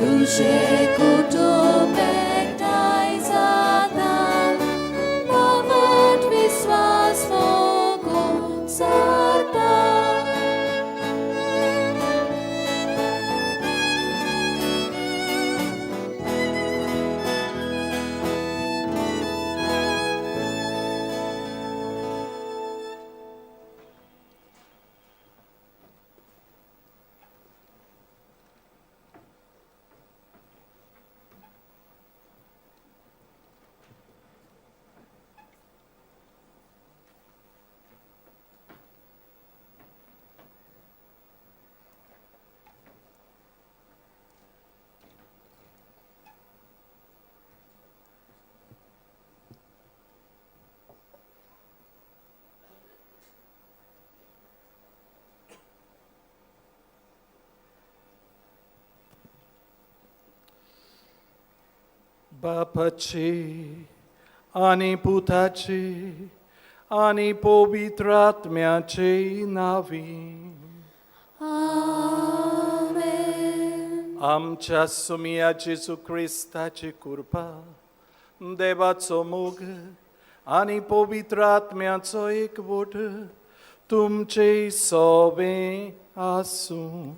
तुजें कुटुंब एकठांय जाता, भावार्थ विस्वास मोगून सारता. बापाचे आनी पुताचे आनी पवित्र आत्म्याचे नावी. आमेन. आमच्या सुमिया जेजू क्रिस्ताची कृपा, देवाचो मोग आनी पवित्र आत्म्याचो एकवट तुमचे सोबे आसूं.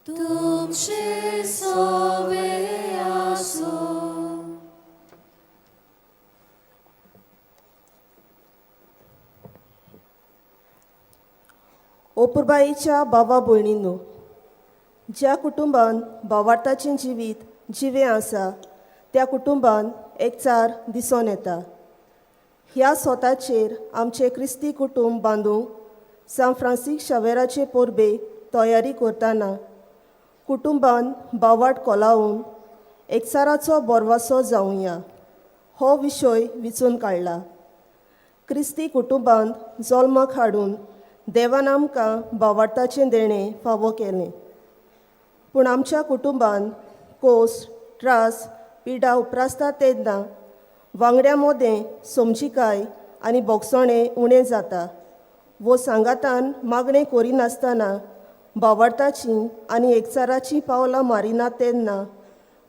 तुमचे सोवे आसूं. ओपुरबाईच्या बाबा भयणींनो, ज्या कुटुंबान भावार्थाचें जिवीत जिवें आसा त्या कुटुंबान एकचार दिसून येता. ह्या सोताचेर आमचें क्रिस्ती कुटुंब बांदूंक सांत फ्रांसीस शावेराचे परबेक तयारी करतना कुटुंबान भावार्थ कोलावन एकचाराचो बोरवासो जावया हो विशय विचून काडला. क्रिस्ती कुटुंबांत जल्माक हाडून देवान आमकां भावार्थाचें देणें फावो केलें, पूण आमच्या कुटुंबान कोस, त्रास, पिडा उप्रासता तेन्ना वांगड्यां मदें समजिकाय आनी भोगसणें उणें जाता वो सांगातान मागणें करिनासतना भावार्थाचीं आनी एकचाराचीं पावलां मारिना तेन्ना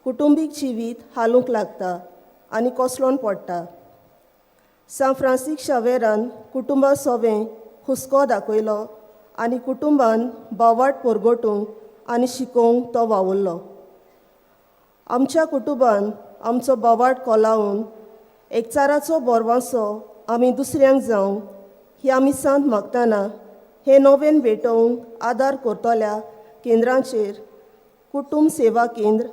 कुटुंबीक जिवीत हालूंक लागता आनी कोसळोन पडटा. सांत फ्रांसीस शावेरान कुटुंबा सोवें हुस्को दाखयलो आनी कुटुंबान भावार्थ परगटूंक आनी शिकोवंक तो वावुरलो. आमच्या कुटुंबान आमचो भावार्थ कोलावन एकचाराचो बोरवासो आमी दुसऱ्यांक जावं ह्या मिसांत मागतना हें नोवेन भेटोवंक आदार करतल्या केंद्रांचेर कुटुंब सेवा केंद्र,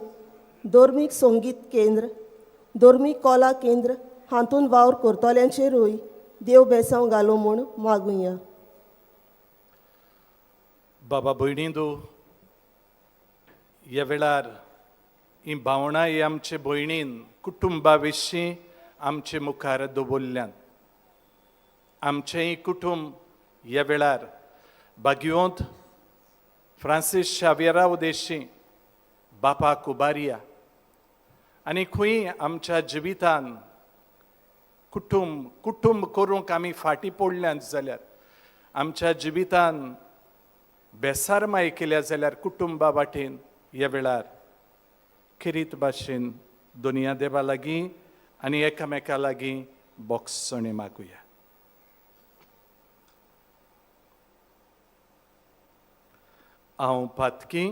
धर्मीक संगीत केंद्र, धर्मीक कला केंद्र हातूंत वावर करतल्यांचेरूय देव बेसांव घालूं म्हूण मागुया. बाबा भयणींदू, ह्या वेळार ही भावणां ही आमचे भयणीन कुटुंबा विशीं आमचे मुखार दवरल्यान. आमचेंय कुटुंब ह्या वेळार भाग्यवंत फ्रांसीस शाव्यरा उदेशी बापाक उबारया आनी खंय आमच्या जिवितान कुटुंब कुटुंब करूंक आमी फाटीं पडल्यात जाल्यार, आमच्या जिवितान बेसारमाय केल्या जाल्यार कुटुंबा वाटेन ह्या वेळार खेरीत भाशेन दुनिया देवा लागीं आनी एकामेका लागीं बोगसणें मागुया. हांव पातकी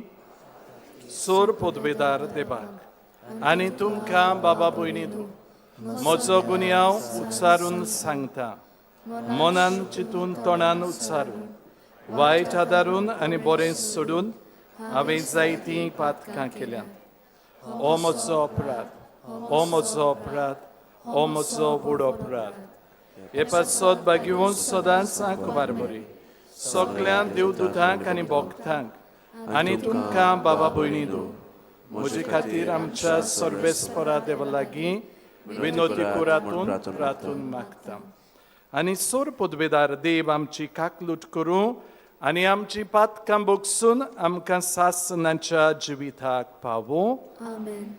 सोर पदवेदार देवाक आनी तुमकां बाबा भयणी दू म्हजो गुन्यांव उच्चारून सांगता. मनान चिंतून, तोंडान उच्चारून, वायट आदारून आनी बरें सोडून हांवें जायतीं पातकां केल्यांत. ओ म्हजो अपराध, ओ म्हजो अपराध, ओ म्हजो व्हड अपराध. हे पासत भाग्यवंत सदांच कुमार बरी सगळ्या देवदूतांक आनी भक्तांक आनी तुमकां बाबा भयणी दू म्हजे खातीर आमच्या सर्वेस्परा देवा लागीं विनोदी कुरातून प्रातून मागता. आनी सोर पदवेदार देव आमची काकलूट करूं आनी आमची पातकां बोगसून आमकां सासनाच्या जिविताक पावूं. आमेन.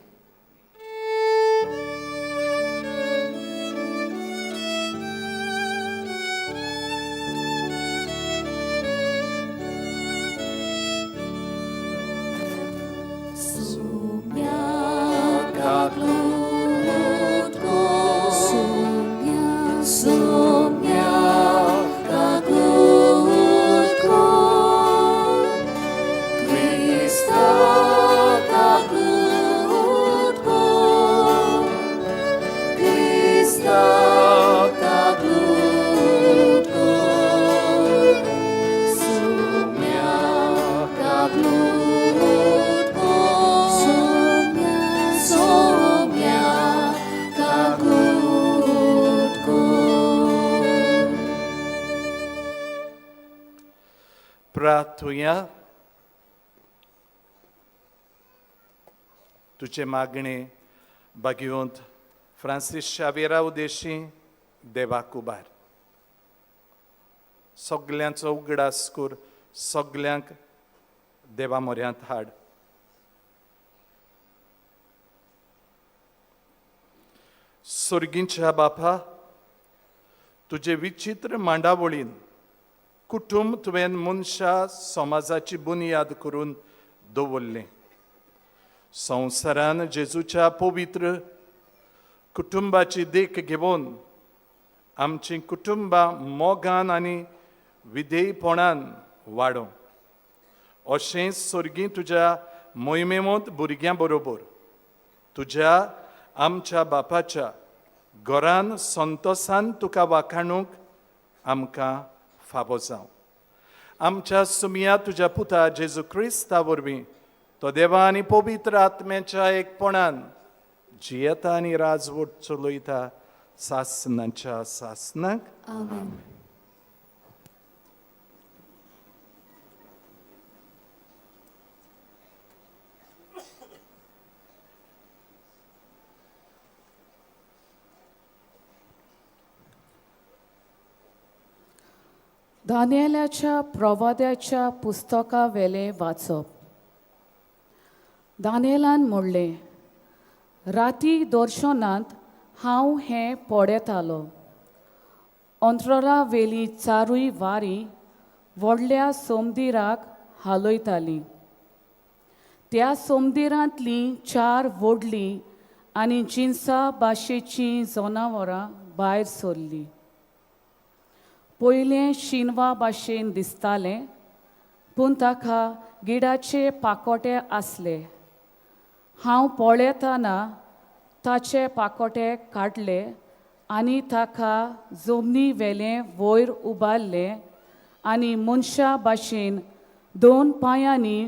प्रार्थुया. तुजें मागणें भाग्यवंत फ्रांसीस शावेरा उदेशी देवाक उबार. सगल्यांचो उगडास कर, सगल्यांक देवा म्हऱ्यांत हाड. सोर्गींच्या बापा, तुजे विचित्र मांडावळीन कुटुंब तुवें मनशा समाजाची बुन्याद करून दवरलें. संवसारान जेजूच्या पवित्र कुटुंबाची देख घेवन आमचीं कुटुंबां मोगान आनी विधेयपणान वाडोवं. अशें सोर्गी तुज्या मोहिमेमोत भुरग्यां बरोबर तुज्या आमच्या बापाच्या घरान संतोसान तुका वाखाणूंक आमकां फावो जावं. आमच्या सुमया तुज्या पुता जेजू क्रिस्ता वरवीं तो देवा आनी पवित्र आत्म्याच्या एकपणान जियेता आनी राजवट चलयता सासनाच्या सासनाक. आमेन. दानियेलाच्या प्रवाद्याच्या पुस्तका वेलें वाचप. दानियेलान म्हणलें, राती दर्शनांत हांव हें पळयतालो. अंतराळा वेली चारूय वारी व्हडल्या सोमदिराक हालयतालीं. त्या सोमदिरांतलीं चार व्हडलीं आनी जिन्सा भाशेचीं जनावरां भायर सरलीं. पयलें शिनवा भाशेन दिसतालें, पूण ताका गिडाचे पाकोटे आसले. हांव पळयतना ताचे पाकोटे काडले आनी ताका जमनी वेलें वयर उबारलें आनी मनशा भाशेन दोन पांयांनी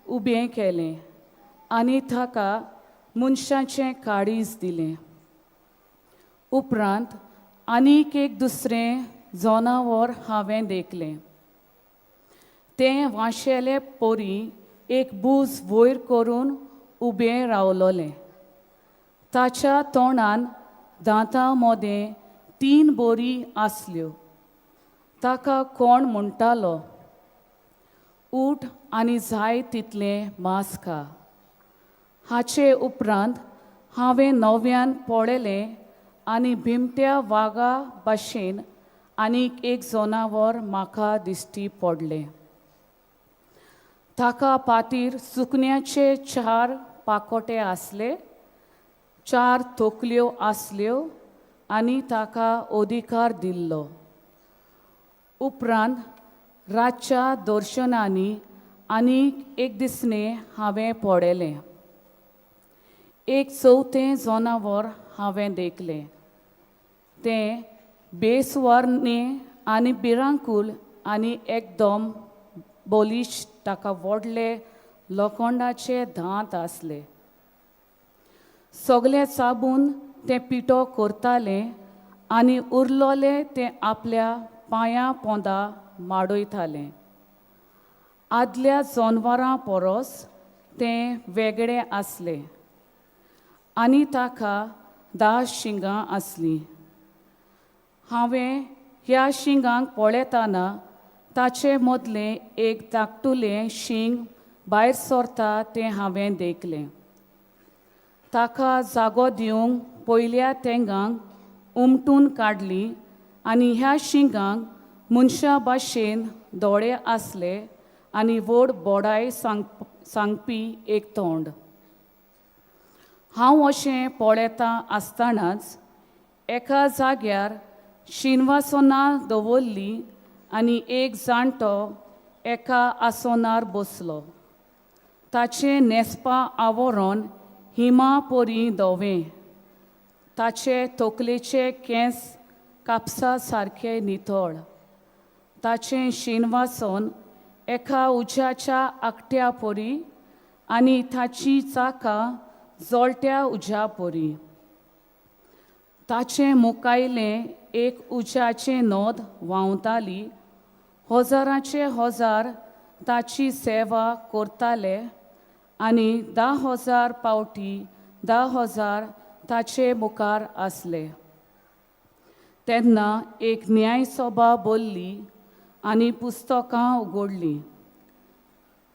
उबें केलें आनी ताका मनशाचें काळीज दिलें. उपरांत आनीक एक दुसरें जनावर हांवें देखलें. तें वांशेले परी एक बूज वयर करून उबें रावलोलें. ताच्या तोंडान दांतां मदें तीन बोरी आसल्यो. ताका कोण म्हणटालो, उठ आनी जाय तितलें मांस खा. हाचे उपरांत हांवें नव्यान पळयलें आनी बिमट्या वागा भाशेन आनीक एक जनावर म्हाका दिश्टी पडलें. ताका पातीर सुकण्याचे चार पाकोटे आसले, चार तकल्यो आसल्यो आनी ताका अधिकार दिल्लो. उपरांत रातच्या दर्शनांनी आनीक एक दिसणें हांवें पळयलें. एक चवथें जनावर हांवें देखलें. तें बेसवर्णे आनी भिरांकूळ आनी एकदम बलिश्ट. ताका व्हडले लोखंडाचे दांत आसले. सगळें चाबून तें पिठो करतालें आनी उरलोलें तें आपल्या पांयां पोंदा माडयतालें. आदल्या जनवरां परस तें वेगळें आसलें आनी ताका 10 शिंगां आसलीं. हांवें ह्या शिंगांक पळयतना ताचे मदलें एक धाकटुलें शींग भायर सरता तें हांवें देखलें. ताका जागो दिवंक पयल्या तेंगांक उमटून काडली आनी ह्या शिंगांक मनशा भाशेन दोळे आसले आनी व्हड बोडाय सांगपी एक तोंड. हांव अशें पळयता आसतनाच एका जाग्यार शिनवासनां दवरलीं आनी एक जाणटो एका आसनार बसलो. ताचें न्हेसपा आवरण हिमा परी धवें. ताचे तकलेचे केंस कापसा सारके नितळ. ताचें शिनवासन एका उज्याच्या आकट्या परी आनी ताची चाकां जळट्या उज्या परी. ताचें मुखायलें एक उज्याचें नद व्हांवताली. हजाराचे हजार ताची सेवा करताले आनी 10,000 पावटी 10,000 ताचे मुखार आसले. तेन्ना एक न्यायसभा बोल्ली आनी पुस्तकां उगडलीं.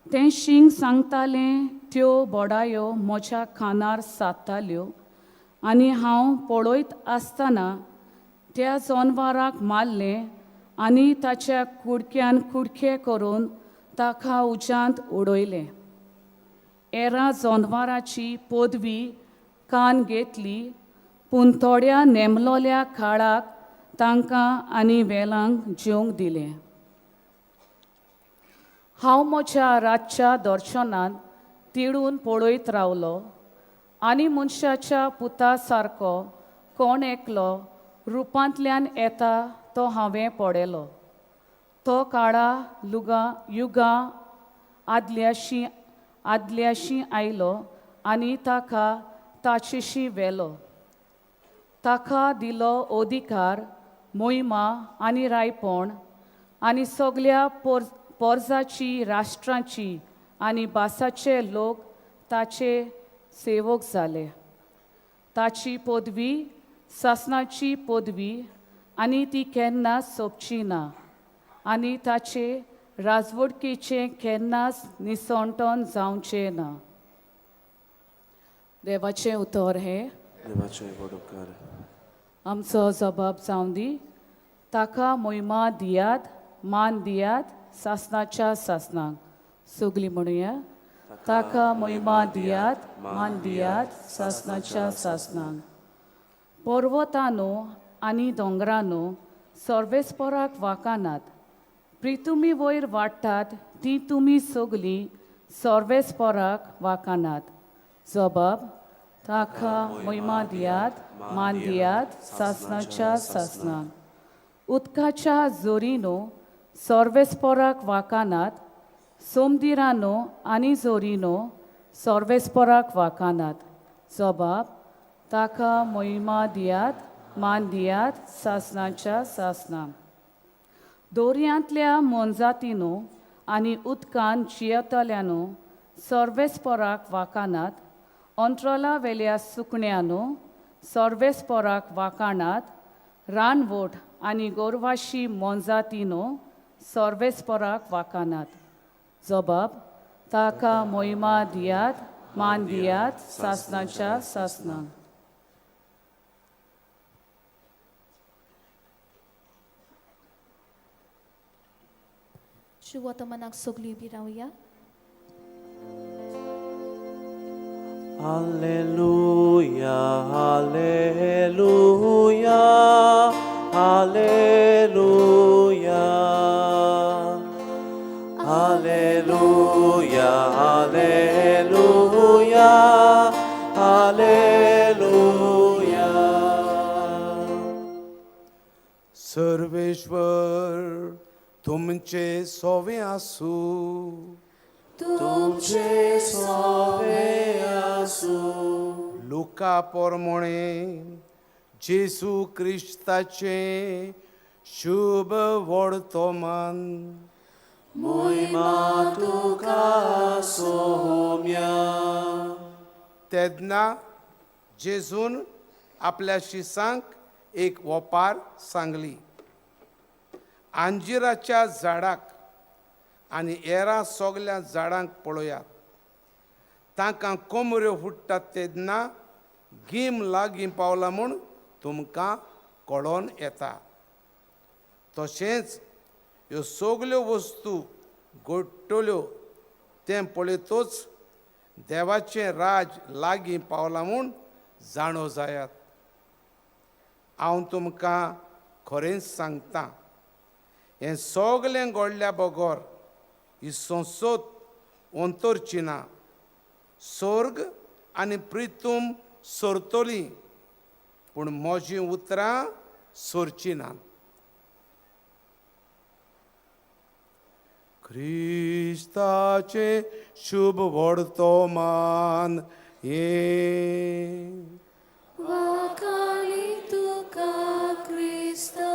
तें शींग सांगतालें त्यो बोडायो म्हज्या कानार सादताल्यो आनी हांव पळयत आसतना त्या जनवराक मारलें आनी ताच्या कुडक्यान कुडके करून ताका उज्यांत उडयलें. एरा जनवराची पदवी कान घेतली, पूण थोड्या नेमलोल्या काळाक तांकां आनी वेलांक जेवंक दिलें. हांव म्हज्या रातच्या दर्शनांत तिडून पळयत रावलो आनी मनशाच्या पुता सारको कोण एकलो रुपांतल्यान येता तो हांवें पळयलो. तो काळा लुगां युगां आदल्याशी आदल्याशी आयलो आनी ताका ताचेशी व्हेलो. ताका दिलो अधिकार, मोहिमा आनी रायपण आनी सगल्या पोरजाची, राष्ट्रांची आनी भासाचे लोक ताचे सेवक जाले. ताची पदवी सासनाची पदवी आनी ती केन्नाच सोंपची ना आनी ताचे राजवडकेचें केन्नाच निसणटण जावचें ना. देवाचें उतर हें. देवाचें व्हड उपकार. आमचो जबाब जावं दी. ताका मोहिमा दियात, मान दियात सासनाच्या सासनाक. सगलीं म्हणुया, ताका मोहिमा दियात, मान दियात सासनाच्या सासनाक. पर्वतानो आनी दोंगरानो सर्वेस्पराक वाकानात, प्रितुमी वयर वाडटात ती तुमी सगलीं सर्वेस्पराक वाकानात. जबाब, ताका मोहिमा दियात, मान दियात सासनाच्या सासनाक. उदकाच्या जोरीनो सर्वेस्पराक वाकानात, सोमदिरानो आनी जोरीनो सर्वेस्पराक वाकानात. जबाब, ताका मोहिमा दियात, मान दियात सासनाच्या सासनाक. दोरयांतल्या मोनजातीनो आनी उदकान जियेतल्यानो सर्वेस्पराक वाकानात, अंट्रोला वेल्या सुकण्यानो सर्वेस्पराक वाकानात, रानवट आनी गोरवाशी मोनजातीनो सर्वेस्पराक वाकानात. जबाब, ताका मोहिमा दियात, मान दियात सासनाच्या सासनाक. शुभ मनाक सगळीं उबी रावया. Alleluia, Alleluia, Alleluia. Alleluia, Alleluia, Alleluia. Sarveshwar तुमचे सोवे आसूं. तुमचे सोवे आसूं. लुका पोरमोणे जेजू क्रिस्ताचे शुभ वर्तमान. मोहिमा तुका सोम्या. तेन्ना जेजून आपल्या शिसांक एक वोपार सांगली. आंजिराच्या झाडाक आनी हेरां सगल्या झाडांक पळयात. तांकां कोमऱ्यो फुट्टात तेन्ना गीम लागीं पावला म्हूण तुमकां कळोन येता. तशेंच ह्यो सगल्यो वस्तू घडटल्यो तें पळयतच देवाचें राज लागीं पावलां म्हूण जाणो जायात. हांव तुमकां खरेंच सांगता, हें सगलें घडल्या बगर ही संसद अंतरची ना. स्वर्ग आनी प्रितूम सरतली, पूण म्हजीं उतरां सरचीं ना. क्रिस्ताचें शुभ वर्तमान हें. वाखाली तुका क्रिस्ता.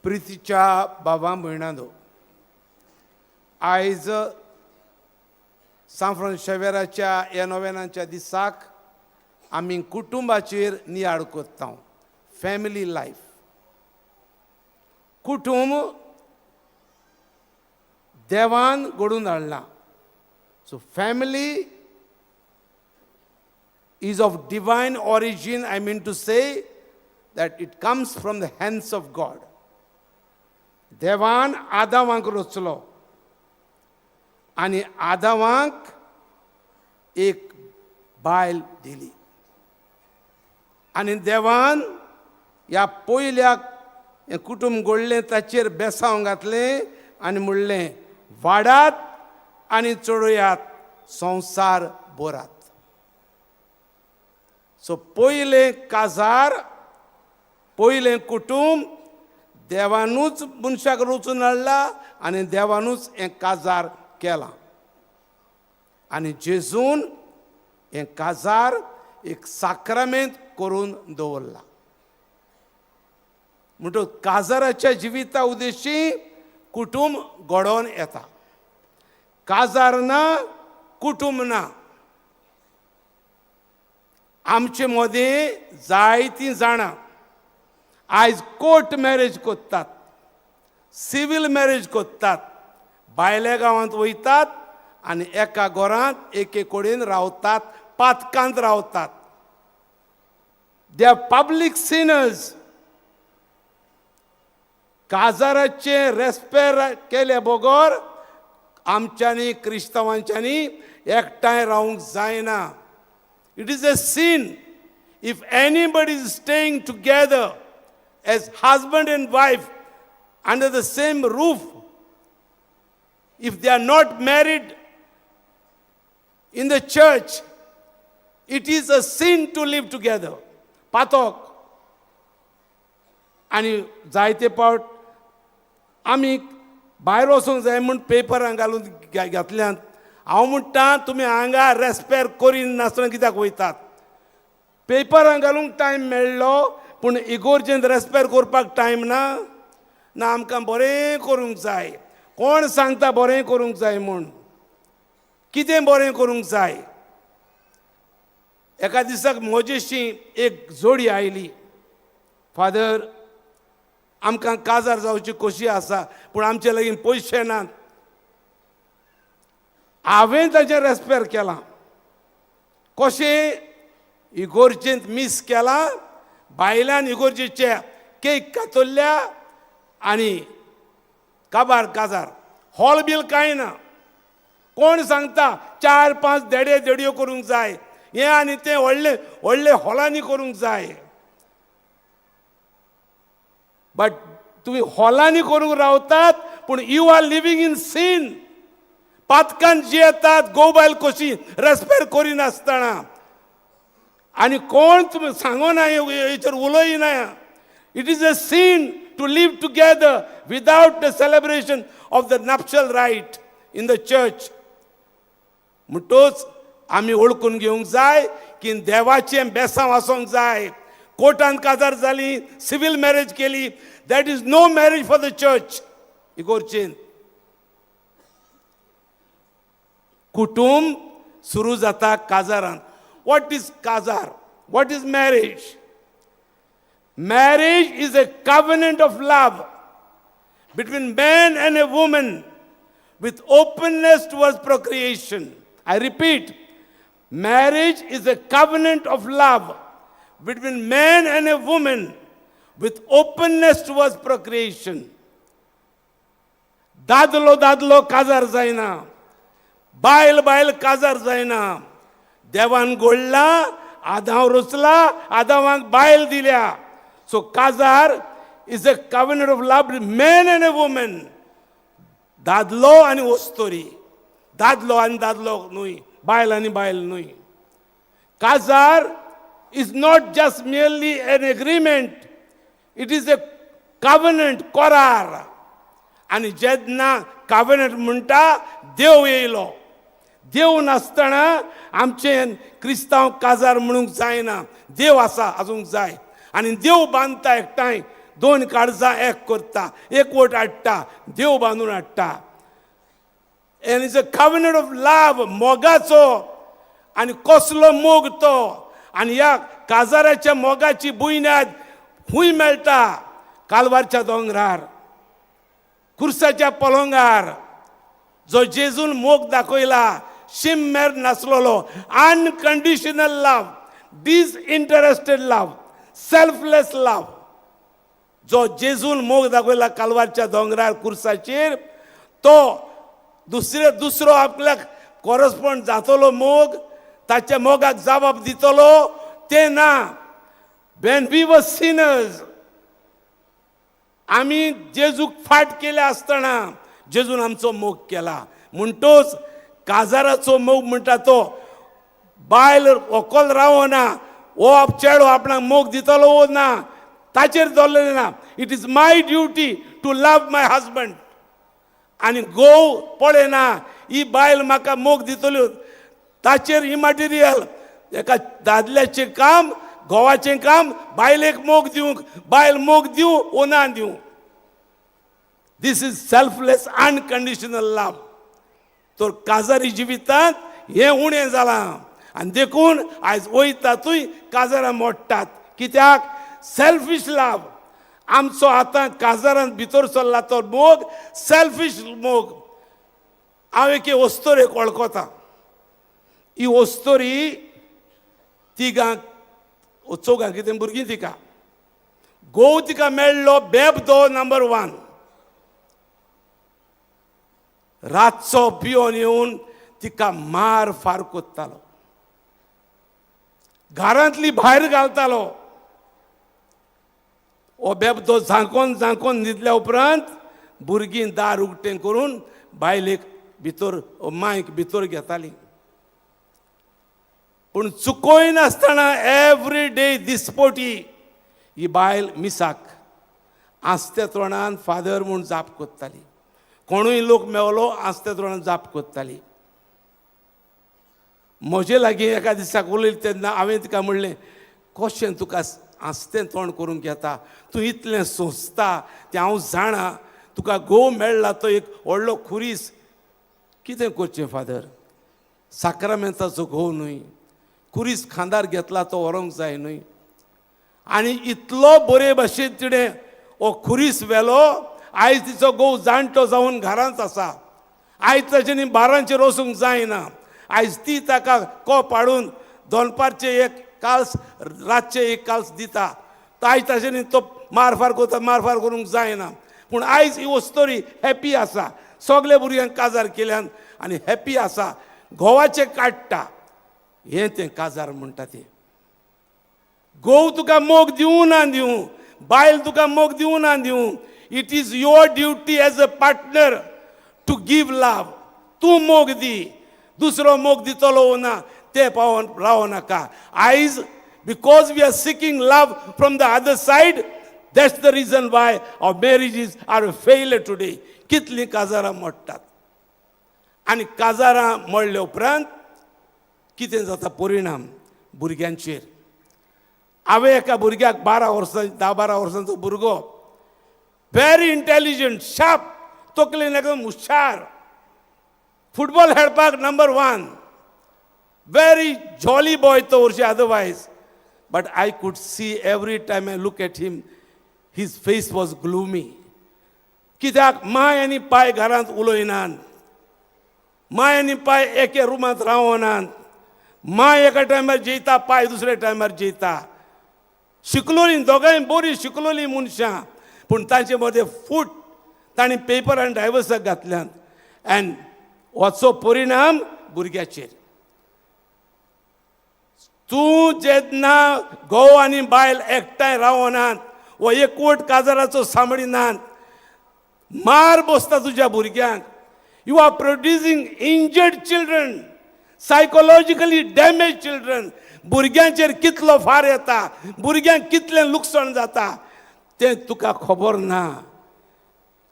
प्रितीच्या बाबा भयणांनो, आयज सांत फ्रांसीस शेवेराच्या ह्या नोवेनाच्या दिसाक आमी कुटुंबाचेर नियाळ करता. फॅमिली लायफ, कुटुंब देवान घडून हाडलां. So family is of divine origin. I mean to say that it comes from the hands of God. देवान आदावांक रचलो आनी आदावांक एक बायल दिली आनी देवान ह्या पयल्या हें कुटुंब घडलें, ताचेर बेसांव घातलें आनी म्हणलें, वाडात आनी चडयात, संवसार भरात. सो पयलें काजार, पयलें कुटुंब देवानूच मनशाक रचून हाडला आनी देवानूच हें काजार केलां आनी जेजून हें काजार एक साक्रामेंत करून दवरला. म्हणटकच काजाराच्या जिविता उद्देशी कुटुंब घडोवन येता. काजार ना, कुटुंब ना. आमचे मदें जायतीं जाणां आयज कोर्ट मॅरेज करतात, सिवील मॅरेज करतात, भायल्या गांवांत वयतात आनी एका घरांत एके कडेन रावतात, पातकांत रावतात. They are public sinners. काजाराचे रेस्पेर केले बगर आमच्यांनी, क्रिस्तांवांच्यांनी एकठांय रावंक जायना. It is a sin if anybody is staying together as husband and wife under the same roof, if they are not married in the church, it is a sin to live together. पातक. आनी जायते पावट आमी भायर वचूंक जाय म्हूण पेपरां घालून घातल्यात. हांव म्हणटा, तुमी हांगा रेस्पेर करिनासतना कित्याक वयतात? पेपरां घालूंक टायम मेळ्ळो, पूण इगोर्जेंत रेस्पेर करपाक टायम ना. ना, आमकां बरें करूंक जाय. कोण सांगता बरें करूंक जाय म्हूण? कितें बरें करूंक जाय? एका दिसाक म्हजेशी एक जोडी आयली. फादर, आमकां काजार जावची खोशी आसा, पूण आमचे लागीं पयशे नात. हांवें ताचें रेस्पेर केलां. कशें? इगोर्जेंत मीस केलां, बायलान इगोर्जेचे केक कातरल्या आनी काबार काजार. हॉल बील कांय ना. कोण सांगता चार पांच देडे देडयो करूंक जाय, हें आनी तें व्हडले व्हडले हॉलांनी करूंक जाय? बट तुमी हॉलांनी करूंक रावतात, पूण you are living in sin. पातकान जियेतात, घोव बायल कशी रेस्पेर करिनासतना. आनी कोण तुमी सांगोना, हेचेर उलयना. It is a sin to live together without the celebration of the nuptial rite in the church. म्हणटोच आमी वळखून घेवंक जाय की देवाचें बेसांव आसोंक जाय. कोर्टान काजार जाली, सिवील मॅरेज केली, that is no marriage for the church. इगोर्जेन कुटुंब सुरू जाता काजारान. What is काजार? What is marriage? Marriage is a covenant of love between man and a woman with openness towards procreation. I repeat, marriage is a covenant of love between man and a woman with openness towards procreation. दादलो दादलो काजार जायना, बायल बायल काजार जायना. देवान घडला, आदांव रचला, आदावांक बायल दिल्या. सो काजार is a covenant of love, man and a woman. दादलो आनी वस्तोरी, दादलो आनी दादलो न्हय, बायल आनी बायल न्हय. काजार is not just merely an agreement, it is a covenant, करार. आनी जेन्ना कव्हनंट म्हणटा, देव येयलो. देव नासतना आमचें क्रिस्तांव काजार म्हणूंक जायना. देव आसा आसूंक जाय आनी देव बांदता एकठांय. दोन काळजां एक करता, एकवट हाडटा, देव बांदून हाडटा. And it's a covenant of love, मोगाचो. आनी कसलो मोग तो! आनी ह्या काजाराच्या मोगाची बुन्याद खूंय मेळटा? कालवारच्या दोंगरार, खुर्साच्या पलंगार. जो जेजून मोग दाखयला, शीम मेर नासलेलो, unconditional love, disinterested love, selfless love, जो जेजून मोग दाखयला कालवारच्या दोंगरार खुर्साचेर, तो दुसरे दुसरो आपल्याक कॉरस्पॉन्ड जातलो मोग, ताच्या मोगाक जबाब दितलो ते ना. When we were sinners, आमी जेजूक फाट केल्या आसतना जेजून आमचो मोग केला. म्हणटोच काजाराचो मोग म्हणटा तो बायल व्हंकल रावना, हो चेडो आपणाक मोग दितलो वो ना ताचेर दवरलेलें ना. It is my duty to love my husband. आनी घोव पळयना ही बायल म्हाका मोग दितल्यो, ताचेर इमटिरियल. एका दादल्याचें काम, घोवाचें काम बायलेक मोग दिवंक, बायल मोग दिवं वो ना दिवं. This is selfless, unconditional love. तर काजारी जिवितांत हें उणें जालां आनी देखून आयज वयतातूय काजारां मोडटात. कित्याक? Selfish love. आमचो आतां काजारांत भितर सरला तो मोग सेल्फीश मोग. हांव एके वस्तोरेक वळखता. ही वस्तोरी तिगां चौगां कितें भुरगीं तिका. घोव तिका मेळ्ळो बेबदो नंबर वन. रातचो पियोन येवन तिका मार फार कोत्तालो, घरांतली भायर घालतालो. हो बेबदो झांकोन झांकोन न्हिदल्या उपरांत भुरगीं दार उक्तें करून बायलेक भितर, मायक भितर घेतालीं. पूण चुकयनासतना एवरी डे दिसपोटी ही बायल मिसाक आस्ते तोंडान फादर म्हूण जाप कोत्ताली. कोणूय लोक मेवलो, आस्ते तोंडान जाप कोत्ताली. म्हजे लागीं एका दिसाक उलयली तेन्ना हांवें तिका म्हणलें, कशें तुका आस्तें तोंड करूंक येता? तूं इतलें सोंसता तें हांव जाणा. तुका घोव मेळ्ळा तो एक व्हडलो खुरीस. कितें करचें फादर, साक्रामेंताचो घोव न्हय, खुरीस खांदार घेतला तो व्हरूंक जाय न्हय. आनी इतलो बरे भाशेन तिणें हो खुरीस व्हेलो. आयज तिचो घोव जाणटो जावन घरांत आसा. आयज ताच्यानी बारांचेर वचूंक जायना. आयज ती ताका कोप हाडून दनपारचें एक काल्स, रातचें एक काल्स दिता. आयज ताच्यानी तो मारफार करता, मारफार करूंक जायना. पूण आयज ही वस्तोरी हॅपी आसा. सगल्या भुरग्यांक काजार केल्यान आनी हॅपी आसा, घोवाचें काडटा. हें तें काजार म्हणटा तें. घोव तुका मोग दिवं ना दिवं, बायल तुका मोग दिवं ना दिवं, it is your duty as a partner to give love. तूं मोग दी, दुसरो मोग दितलो ना ते पावोन रावो नाका. आयज because we are seeking love from the other side, that's the reason why our marriages are failure today. कितलीं काजारां मोडटात आनी काजारां मोडल्या उपरांत कितें जाता परिणाम भुरग्यांचेर? हांवें एका भुरग्याक, 12 वर्सां, 10-12 वर्सांचो भुरगो, व्हेरी इंटेलिजंट, शार्प, तकलेन एकदम हुशार, फुटबॉल खेळपाक number one, very jolly boy तो वर्षी otherwise, but I could see every time I look at him, his face was gloomy. कित्याक? माय आनी पाय घरांत उलयनात, माय आनी पाय एके रुमांत रावनात. माय एका टायमार जेयता, पाय दुसऱ्या टायमार जेयता. शिकलोलीं दोगांय बरीं शिकलोलीं मनशां, पूण तांचे मदें फूट. तांणी पेपर आनी डायवर्साक घातल्यात आनी हाचो परिणाम भुरग्याचेर. तूं जेन्ना घोव आनी बायल एकठांय रावनात वा एकवट काजाराचो सांबाळिनात, मार बसता तुज्या भुरग्यांक. You are producing injured children, psychologically damaged children. भुरग्यांचेर कितलो फार येता, भुरग्यांक कितलें लुकसाण जाता तें तुका खबर ना.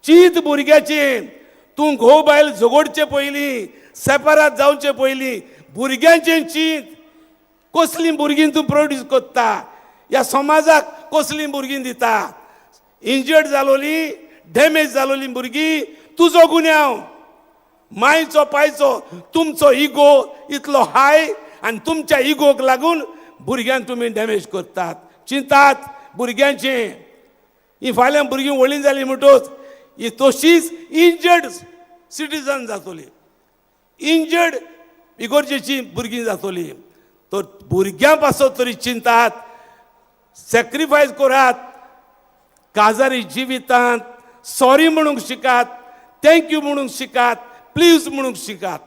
चीत भुरग्याचें. तूं घोव बायल झगडचे पयलीं, सेपरात जावचे पयलीं भुरग्यांचें चीत. कसलीं भुरगीं तूं प्रोड्यूस करता ह्या समाजाक, कसलीं भुरगीं दिता? इंजर्ड जालोली, डॅमेज जालोली भुरगीं तुजो गुन्यांव. मायचो पायचो तुमचो इगो इतलो हाय आनी तुमच्या इगोक लागून भुरग्यांक तुमी डॅमेज करतात. चिंतात भुरग्यांचें. ही फाल्यां भुरगीं व्हडलीं जालीं म्हणटच ही तशीच इंजर्ड सिटीजन जातली, इंजर्ड इगोर्जेची भुरगीं जातली. तर भुरग्यां पासत तरी चिंतात, सॅक्रिफायस करात. काजारी जिवितांत सॉरी म्हणूंक शिकात, thank you म्हणूंक शिकात, प्लीज म्हणूंक शिकात.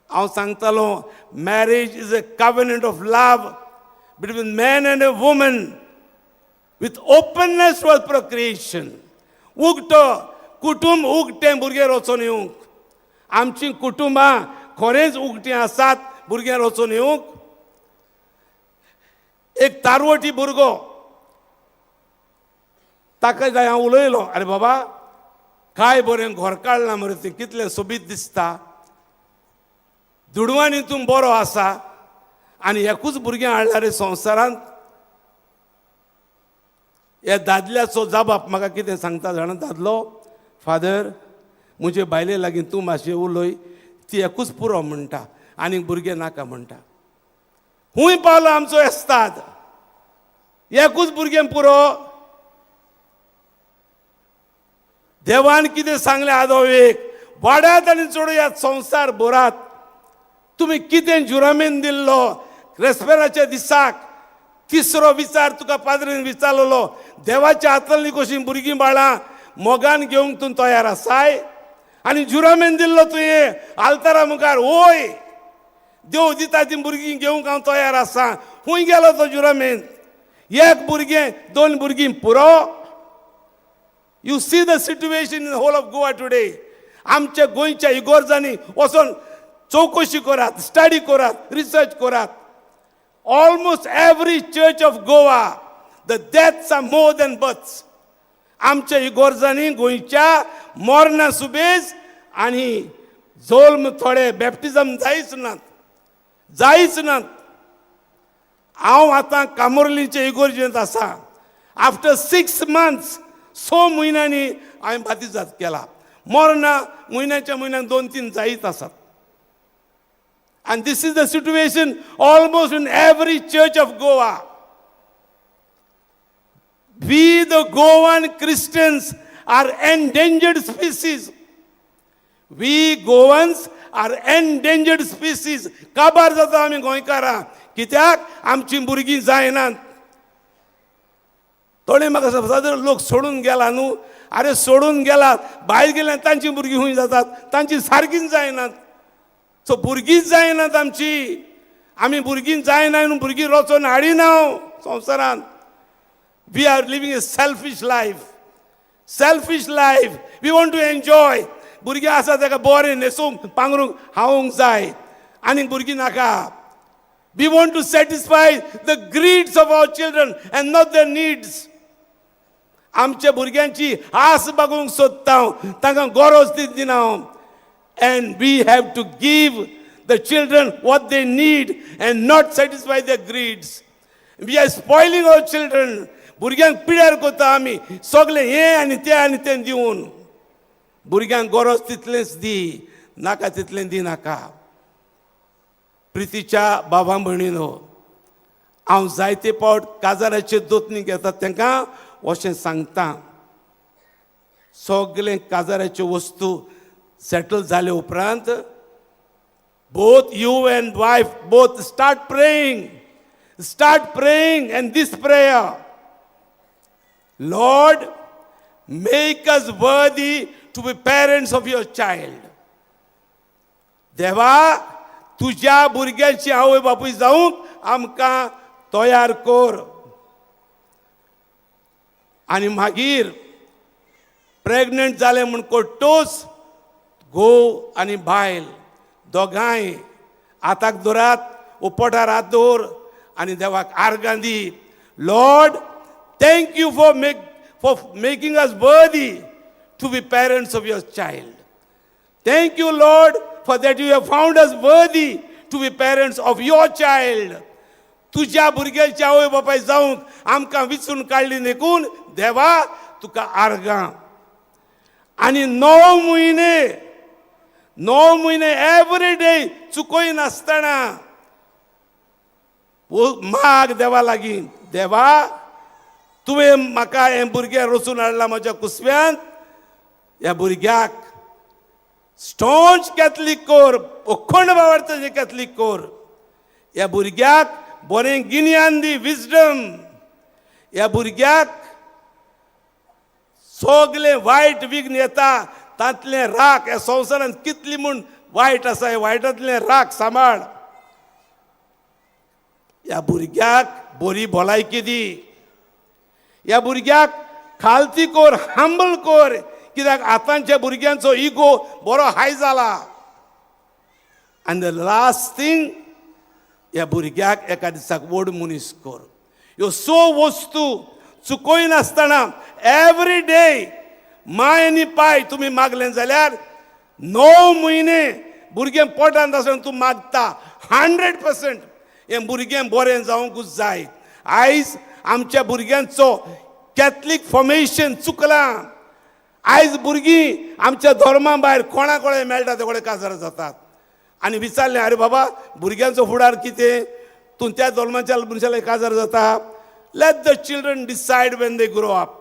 हांव सांगतालो, marriage is a covenant of love between man and a woman with openness for procreation. उगटो कुटुंब, उगटें भुरगें वचोन येवंक. आमचीं कुटुंबां खरेंच उगटीं आसात भुरगें वचोन येवंक? एक तारवटी भुरगो, ताका जाय हांव उलयलो, "आरे बाबा, काय बरें घर काडलां मरे तें, कितलें सोबीत दिसता. दुडवांनी तूं बरो आसा आनी एकूच भुरगें हाडला रे संवसारांत." ह्या दादल्याचो जाबाब म्हाका कितें सांगता जाणा दादलो? "फादर, म्हजे बायले लागीं तूं मातशें उलय. ती एकूच पुरो म्हणटा, आनीक भुरगें नाका म्हणटा." खूंय पावलो आमचो एस्ताद? एकूच भुरगें पुरो. देवान कितें सांगलें आदोवेक? वाडात आनी चडयात, संवसार भरात. तुमी कितें जुरामेन दिल्लो रेस्पेराच्या दिसाक? तिसरो विचार तुका पाद्रीन विचारलेलो, देवाच्या हातांतली कशीं भुरगीं बाळां मोगान घेवंक तूं तयार आसाय? आनी जुरामेन दिल्लो तुवें आल्तारा मुखार, वय, देव दिता ती भुरगीं घेवंक हांव तयार आसा. खूंय गेलो तो जुरामेन? एक भुरगें, दोन भुरगीं पुरो. You see the situation in whole of Goa today. आमच्या गोंयच्या इगोर्जांनी वचोन चवकशी करात, स्टडी करात, रिसर्च करात. Almost every church of Goa, the deaths are more than births. आमच्या इगोर्जांनी गोंयच्या मोरना सुबेज आनी जोल्म थोडे, बॅप्टिजम जायच नात, जायच नात. हांव आतां कामोर्लीचे इगोर्जेंत आसा. आफ्टर 6 मंथ्स, 6 म्हयन्यांनी हांवें बातिजाद केला. मोरना म्हयन्याच्या म्हयन्याक दोन तीन जायत आसात. And this is the situation almost in every church of Goa. We, the Goan Christians, are endangered species. We Goans are endangered species. काबार जाता आमी गोंयकारां. कित्याक? आमची भुरगीं जायनात. थोडे म्हाका समजा, लोक सोडून गेला न्हू. अरे, सोडून गेलात, भायर गेल्यार तांची भुरगीं खूंय जातात? तांची सारकीच जायनात. सो भुरगींच जायनात आमची. आमी भुरगीं जायना म्हणून भुरगीं रचोन हाडिना संवसारांत. We are living a selfish life, selfish life. We want to enjoy. भुरगीं आसा ताका बरें न्हेसूंक, पांगरूंक, खावंक जाय, आनीक भुरगीं नाका. We want to satisfy the greeds of our children and not the needs. आमच्या भुरग्यांची आस भागोवंक सोदता हांव, तांकां गरज ती दिना हांव. And we have to give the children what they need and not satisfy the greeds. We are spoiling our children. भुरग्यांक पिड्यार करता आमी सगळें हें आनी तें आनी तें दिवन. भुरग्यांक गरज तितलेंच दी, नाका तितलें दी नाका. प्रितीच्या बाबा भयणीनो, हांव जायते फावट काजाराचे दोतनी घेतात तांकां अशें सांगता, सगळे काजाराच्यो वस्तू सेटल जाले उपरांत, both you and wife, both start praying, start praying. And this prayer, "Lord, make us worthy to be parents of your child." देवा, तुज्या भुरग्यांची आवय बापूय जावंक आमकां तयार कर. आनी मागीर प्रेग्नंट जालें म्हूण कोट्टोच घोव आनी बायल दोगांय हाताक दवरात, पोटार हात दवर आनी देवाक आर्गां दी. "Lord, thank you for making us worthy to be parents of your child. Thank you, Lord, for that you have found us worthy to be parents of your child." तुज्या भुरग्याची आवय बापाय जावंक आमकां विचून काडली देखून देवा तुका आर्गां. आनी 9 म्हयने 9 म्हयने एवरी डे चुकय नासतना माग देवा लागीं, देवा तुवें म्हाका हें भुरगें रचून हाडलां म्हज्या कुसव्यांत, ह्या भुरग्याक स्टोन्च कॅथलीक कोर, अखंड भावार्थाचें कॅथलीक कोर, ह्या भुरग्याक बरें गिन्यान दी, विजडम, ह्या भुरग्याक सगलें वायट विघ्न येता तांतलें राख, ह्या संवसारांत कितली म्हूण वायट आसा, ह्या वायटांतलें राख सांबाळ, ह्या भुरग्याक बरी भलायकी दी, ह्या भुरग्याक खालती कोर, हंबल कोर, कित्याक आतांच्या भुरग्यांचो इगो बरो हाय जाला. आनी the last thing, ह्या भुरग्याक एका दिसाक व्हड मनीस कर. ह्यो 6 वस्तू चुकयनासतना एवरी डे my आनी पाय तुमी मागलें जाल्यार 9 म्हयने भुरगें पोटांत आसतना तूं मागता 100% हें भुरगें बरें जावंकूच जाय. आयज आमच्या भुरग्यांचो कॅथलीक फॉर्मेशन चुकलां. आयज भुरगीं आमच्या धर्मा भायर कोणा कोणा मेळटा ते कडेन काजार जातात. आनी विचारलें, आरे बाबा भुरग्यांचो फुडार कितें, तूं त्या धर्माच्या मनशाले काजार जाता. Let the children decide when they grow up.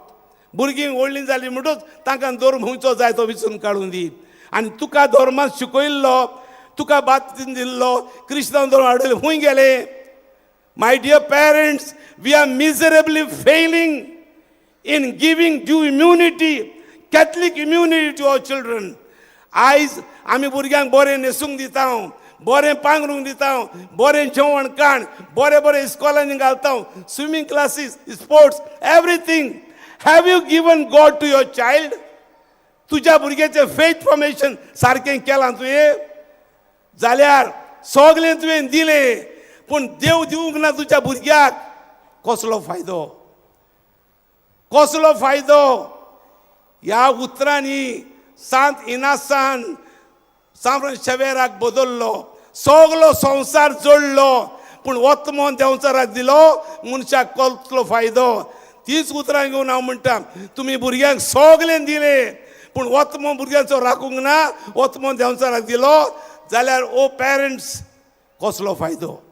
भुरगीं व्हडलीं जालीं म्हणटूच तांकां धर्म खंयचो जाय तो विचून काडून दी. आनी तुका धर्मांत शिकयल्लो, तुका बात दिल्लो, क्रिस्तांव धर्म हाडले खंय गेले? My dear parents, we are miserably failing in giving due immunity, Catholic immunity to our children. आयज आमी भुरग्यांक बरें न्हेसूंक दिता, बरें पांगरूंक दिता, बरें जेवण खाण, बरें बरें इस्कॉलांनी घालता, swimming classes, sports, everything. Have you given God to your child? तुज्या भुरग्याचें फेथ फॉर्मेशन सारकें केलां तुवें जाल्यार सगळें तुवें दिलें, पूण देव दिवंक ना तुज्या भुरग्याक, कसलो फायदो? कसलो फायदो? ह्या उतरांनी सांत इनासान सांत शेवेराक बदल्लो, सगलो संवसार जोडलो, पूण वतमोन देंवचाराक दिलो, मनशाक कसलो फायदो? तीच उतरां घेवन हांव म्हणटा, तुमी भुरग्यांक सगळें दिलें, पूण वतमो भुरग्यांचो राखूंक ना, वतमो देंवचाराक दिलो जाल्यार ओ पेरंट्स कसलो फायदो?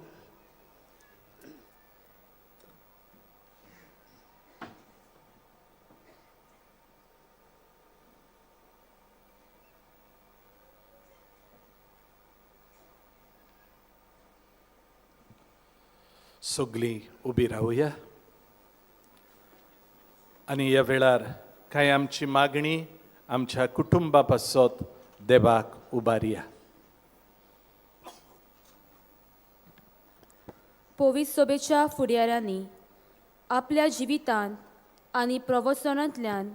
सगळीं उबी रावया आनी ह्या वेळार कांय आमची मागणी आमच्या कुटुंबा पासत देवाक उबारया. पवित्र सोबेच्या फुडाऱ्यांनी आपल्या जिवितांत आनी प्रवचनांतल्यान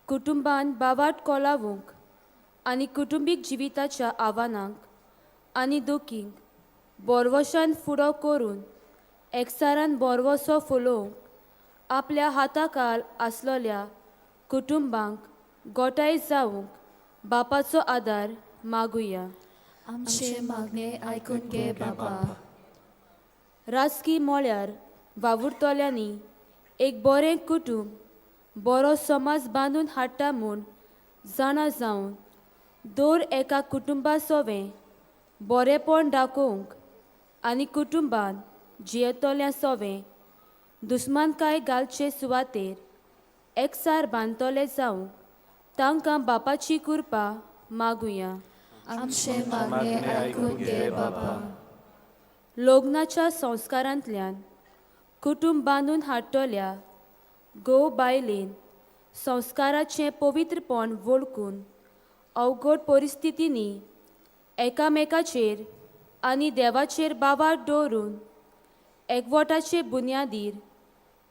कुटुंबान बावाट कोलावूंक आनी कुटुंबीक जिविताच्या आव्हानांक आनी दुखींक बोरवशान फुडो करून एकसारान बोरवसो फुलोवंक आपल्या हाताकाल आसलोल्या कुटुंबांक गोठाय जावंक बापाचो आदार मागुया. आमचे मागणे आयकून घे बाबा. राजकी म्हळ्यार वावुरतल्यांनी एक बरें कुटुंब बरो समाज बांदून हाडटा म्हूण जाणा जावन दर एका कुटुंबा सोवें बरेंपण दाखोवंक आनी कुटुंबान जियेतल्या सोवें दुस्मानकाय घालचे सुवातेर एकसार बांदतले जावंक तांकां बापाची कृपा मागुया. आमचे मागणे आयकून घे बाबा. लग्नाच्या संस्कारांतल्यान कुटुंब बांदून हाडटल्या घोव बायलेन संस्काराचें पवित्रपण वळखून अवघड परिस्थितींनी एकामेकाचेर आनी देवाचेर बावार दवरून एकवटाचे बुन्यादीर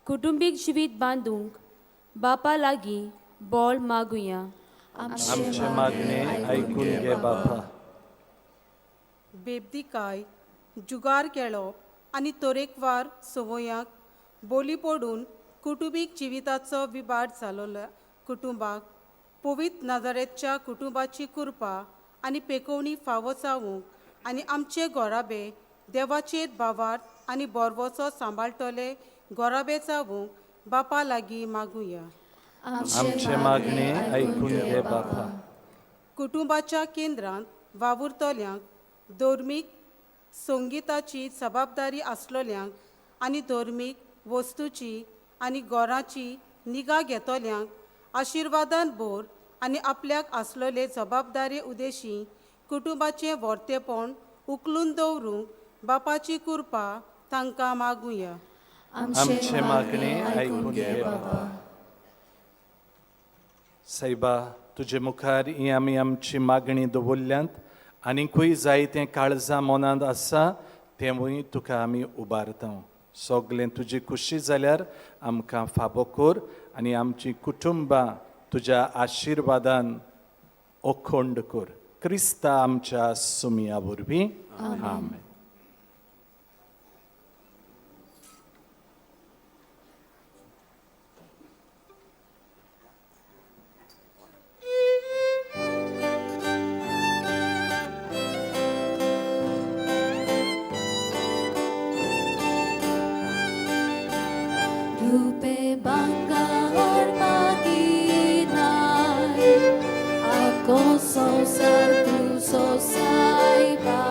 कुटुंबीक जिवीत बांदूंक बापा लागीं बळ मागुया. आमचे मागणे आयकून घे बाबा. बेबदीकाय, जुगार खेळप आनी तरेकवार संवयांक बोली पडून कुटुंबीक जिविताचो विबाड जालोल्या कुटुंबाक पवित्र नाजारेतच्या कुटुंबाची कृपा आनी पेकोवणी फावो जावंक आनी आमचे गोराबे देवाचेर भावार्थ आनी बोरवोचो सांबाळटले गोराबे जावंक बापा लागीं मागुया. आमचे मागणे आयकून घे बापा. कुटुंबाच्या केंद्रांत वावुरतल्यांक, धर्मीक संगिताची जबाबदारी आसलेल्यांक आनी धर्मीक वस्तूची आनी गोराची निगा घेतल्यांक आशिर्वादान भर आनी आपल्याक आसलेले जबाबदारी उदेशी कुटुंबाचें वर्तेपण उखलून दवरूंक बापाची कृपा तांकां मागुया. आमचे मागणे आयकून घे बापा. सायबा, तुजे मुखार ही आमी आमची मागणी दवरल्यांत आनीकूय जायतें काळजां मनांत आसा तेंवूय तुका आमी उबारता. सगळें तुजी खुशी जाल्यार आमकां फाबो कर आनी आमचीं कुटुंबां तुज्या आशिर्वादान अखंड कर. क्रिस्ता आमच्या सुमया वरवीं, आमेन. Rupe bangar maginay, ako sosar tu sosaiba,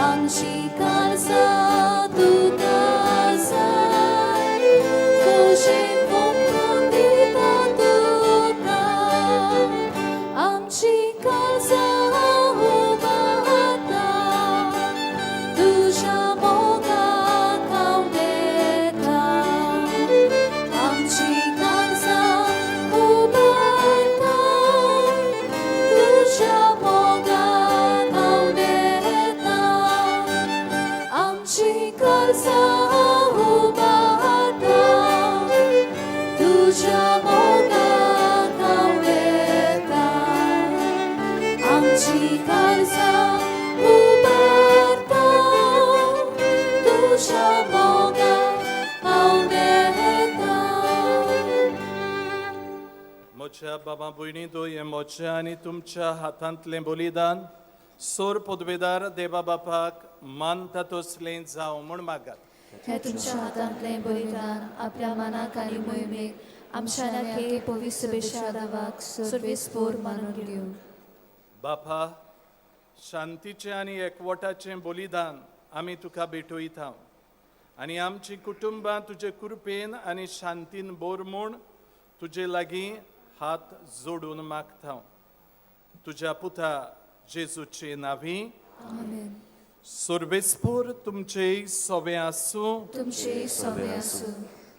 ang sikar sa tutasay, kushin kumpundita tuta, ang sikar sa hubata, तुझ्या मोगा कावलेता, आमची काळजां उबारता, तुझ्या मोगा कावलेता, आमची काळजां उबारता, तुझ्या मोगा कावलेता, आमची काळजां उबारता, तुझ्या मोगा पावलेता. म्हज्या बाबा भयणी हें म्हजें आनी तुमच्या हातांतलें बलिदान सोर पदवेदार देवा बापाक मानता तसलें जावं म्हूण मागात. हे तुमच्या हातांतलें बलिदान आपल्या मनाक आनी मोहिमेक आमच्या नाके पवित्र बेशादावाक सर्वेस्पोर मानून घेवं. बापा, शांतीचें आनी एकवटाचें बलिदान आमी तुका भेटयता आनी आमचीं कुटुंबां तुजे कृपेन आनी शांतीन बोर म्हूण तुजे लागीं हात जोडून मागता. तुज्या पुता जेजूचे नांवी. आमेन. सर्वेस्पोर तुमचेय सोबें आसूं. तुमचे सोबे आसूं.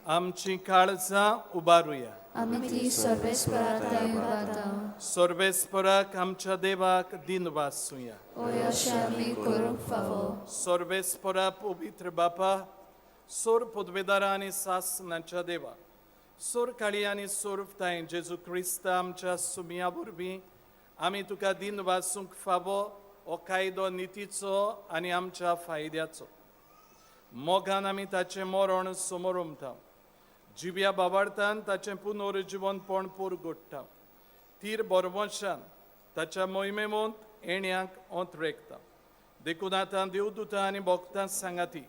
आमचीं काळजां उबारुया. आमी ती सर्वेस्पराक उबारता. सर्वेस्पराक आमच्या देवाक दिनवासुया. ओय अशें आमी करूंक फावो. सर्वेस्परा पवित्र बापा, सोर पदवेदारा आनी सासनाच्या देवा, सोर काळी आनी सोरताय जेजू क्रिस्ता आमच्या सुमया वरवीं आमी तुका दिनवासूंक फावो हो कायदो नितीचो आनी आमच्या फायद्याचो. मोगान आमी ताचें मरण समोरमता, जिव्या बाबार्थान ताचें पुनर्जिवनपण पुरगोडटा, तीर बरवंशान ताच्या मोहिमेमोंत येण्याक ओंत रेखता. देखून आतां देवदूतां आनी भक्तां सांगाती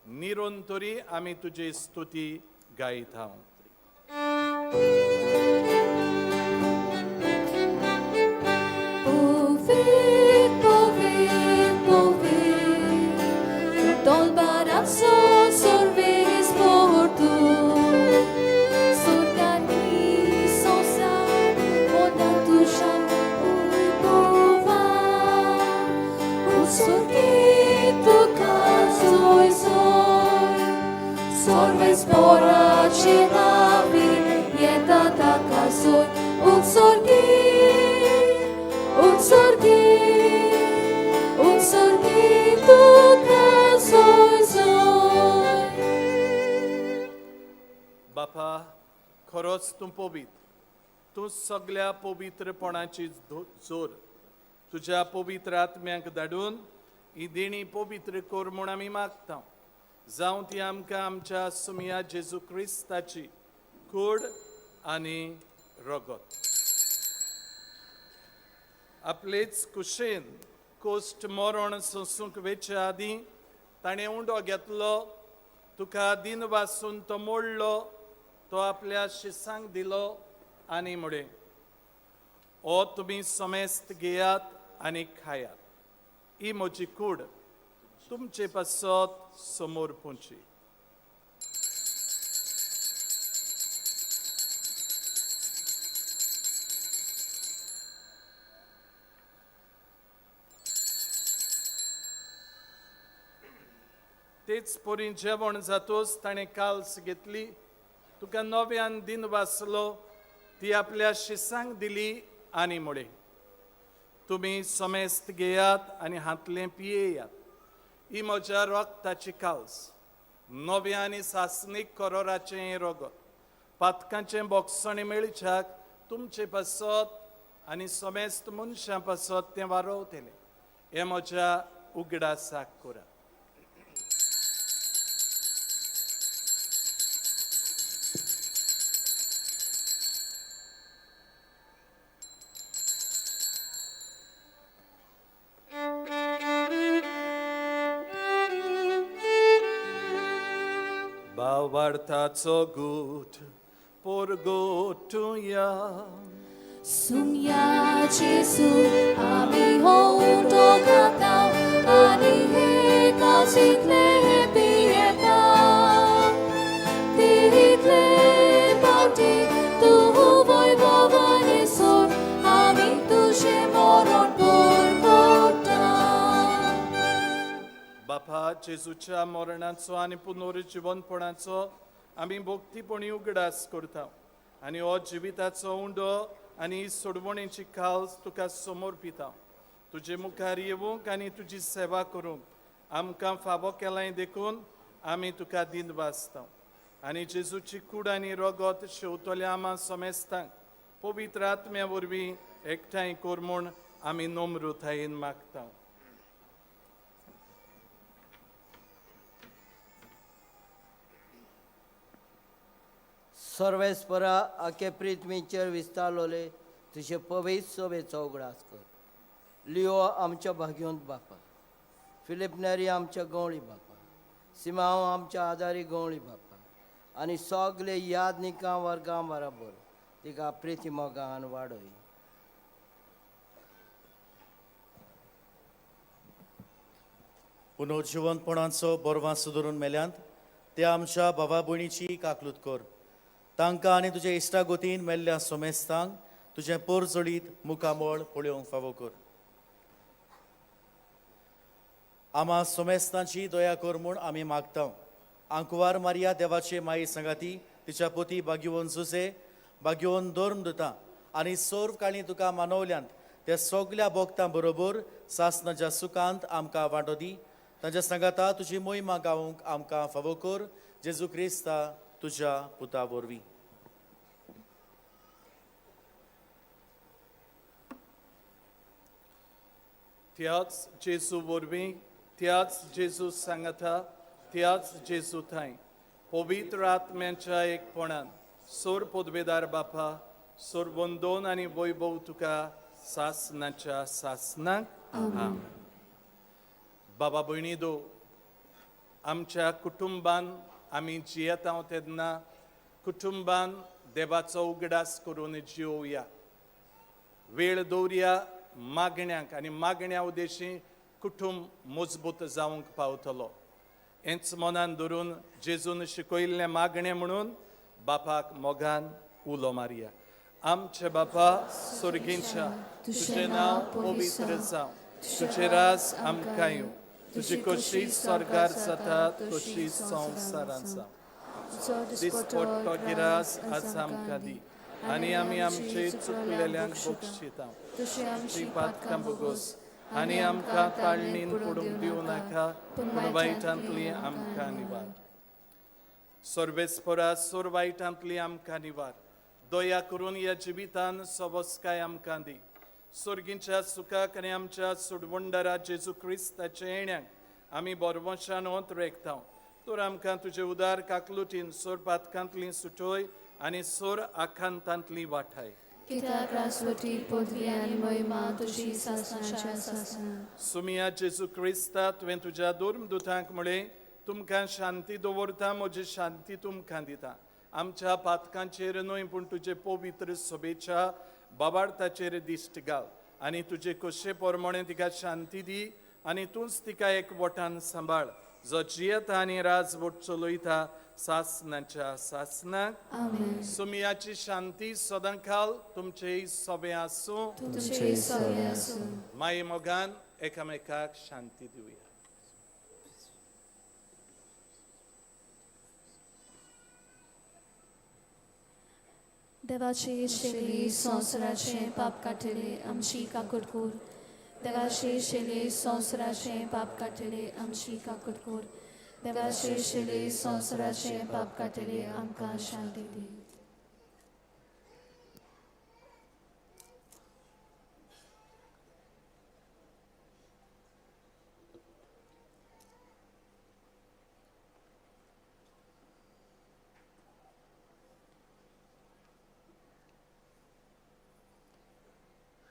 निरोन तरी आमी तुजी स्तुती गायता. Povit, povit, povit, tol barazzo sorves portu, sorgani sosa, ona tuša ujbova, u sorgitu kazoj zoj, sorves porači navi, jeta takazoj, un sorgi, un sorgi, un sorgi tu kazoj zoj. बापा, खरोच तूं पवित्र, तूं सगळ्या पवित्रपणाची जोर. तुज्या पवित्र आत्म्याक धाडून ही देणी पवित्र कर म्हूण आमी मागता. जावं ती आमकां आमच्या सुमया जेजू क्रिस्ताची कूड आनी रगत. आपलेच कुशेन कोश्ट मरण सोंसूंक वेचे आदीं ताणें उंडो घेतलो, तुका दिन वासून तो मोडलो, तो आपल्या शिसांक दिलो आनी म्हळें, ओ तुमी समेस्त घेयात आनी खायात, ही म्हजी कूड तुमचे पासत समोर पुंची. तेच परी जेवण जातोच ताणें काल्स घेतली, तुका नव्यान दिन वाचलो, ती आपल्या शिसांक दिली आनी म्हळें, तुमी समेस्त घेयात आनी हांतलें पियेयात, ही म्हज्या रक्ताची काल्स, नव्या आनी सासणीक करोराचें हें रगत, पातकांचें बोगसणें मेळच्याक तुमचे पासत आनी समेस्त मनशां पासत तें वारोवतलें. हें म्हज्या उगडासाक करा. भावार्थाचो गूट पोरगोटुया. Sumya Jesu, ami honto kataw, ani he kalsitle pieta. Tiritle pauti, tu voi bovani sur, ami tushe moron porkota. बापा, जेजूच्या मरणाचो आनी पुनर्जिवनपणाचो आमी भक्तीपणी उगडास करता आनी हो जिविताचो उंडो आनी सोडवणेची काल्स तुका समर्पिता. तुजे मुखार येवंक आनी तुजी सेवा करूंक आमकां फावो केलाय देखून आमी तुका दिन वाचता. आनी जेजूची कूड आनी रगत शेवतल्या आमा समेस्तांक पवित्र आत्म्या वरवीं एकठांय कर म्हूण आमी नम्रतायेन मागता. सर्वेस्परा आखे पृथ्वीचेर विस्तारलोले तुजे पवित्र सोबेचो उगडास कर. लिओ आमच्या भाग्योंत बापा, फिलीप नेरी आमच्या गवळी बापा, सिमांव आमच्या आदारी गवळी बापा, आनी सगले यादनिकां वर्गां बराबर तिका प्रिती मोगान वाडय. पुनर्जिवनपणाचो बरवास सुदरून मेल्यांत त्या आमच्या भावा भयणीची काकलूत कर. तांकां आनी तुज्या इश्टा गोतीन मेल्ल्या सोमेस्तांक तुजें पोरजळीत मुखामळ पळोवंक फावो कर. आमा सोमेस्तांची दया कर म्हूण आमी मागता. आंकवार मारिया देवाचे माई सांगाती तिच्या पोती बागयोवन जुजे बागयोवन धर्म दिता आनी सर्व काणी तुका मानवल्यांत त्या सगल्या भोगतां बरोबर सासनाच्या सुखांत आमकां वांटो दी. तांच्या सांगाता तुजी मोहिमा गावंक आमकां फावो कर. जेजू क्रिस्ता तुज्या पुता वरवीं. त्याच जेजू वरवीं, त्याच जेजू सांगाता, त्याच जेजू थांय पवित्र आत्म्याच्या एकपणान सोर पदवेदार बापा, सोर वंदोन आनी वैभव तुका सासनाच्या सासनाक. आमेन. बाबा भयणी दो, आमच्या कुटुंबान आमी जियेता तेन्ना कुटुंबान देवाचो उगडास करून जियोवया. वेळ दवरया मागण्यांक आनी मागण्या उद्देशी कुटुंब मजबूत जावंक पावतलो. हेंच मनान धरून जेजून शिकयल्लें मागणें म्हणून बापाक मोगान उलो मारया. आमचे बापा सुर्गींच्या, तुजें नांव पवित्र जावं, तुजें राज आमकां येवं, तुजी कशी स्वर्गार जाता तशी संवसारांत जावं. दिसपट्टो गिरास आज आमकां दी आनी आमी आमचे चुकलेल्यांक बक्षिता, तुजी पातकां भोगोस आनी आमकां ताळणीन पडूंक दिवं नाका, पूण वायटांतली आमकां निवार. सर्वेस्परा सोर वायटांतली आमकां निवार. दया करून ह्या जिवितान सवस्काय आमकां दी. सोर्गींच्या सुखाक आनी आमच्या सुडवंडरा जेजू क्रिस्ताच्या येण्याक आमी बरवशान ओंत रेखता. तर आमकां तुजे उदार काकलुटीन सोर पातकांतली सुटोय आनी सोर आखांतांतली वाठाय. कित्याक रासवटी पदवी आनी मोहिमा तुजी सासणाच्या सासणा. सुमिया जेजू क्रिस्ता, तुवें तुज्या दुर्मदुतांक म्हळें, तुमकां शांती दवरता, म्हजी शांती तुमकां दिता. आमच्या पातकांचेर न्हय पूण तुजे पवित्र सभेच्या बाबार्थाचेर दिश्ट घाल आनी तुजे कशे प्रमाणे तिका शांती दी आनी तूंच तिका एक वटान सांबाळ, जो जियेता आनी राजवट चलयता सासनाच्या सासनाक. आमेन. सुमियाची शांती सदांकाल तुमचे सभे आसूं. तुमचे सगळे आसूं. माई मोगान एकामेकाक शांती दिवया. देवाची शेली संवसाराचें पाप काडटली आमची काकूट कर. देवाची शेली संवसाराचें पाप काडटली आमची काकूट कर. देवाची शेली संवसाराचें पाप काडटली आमकां शांती दी.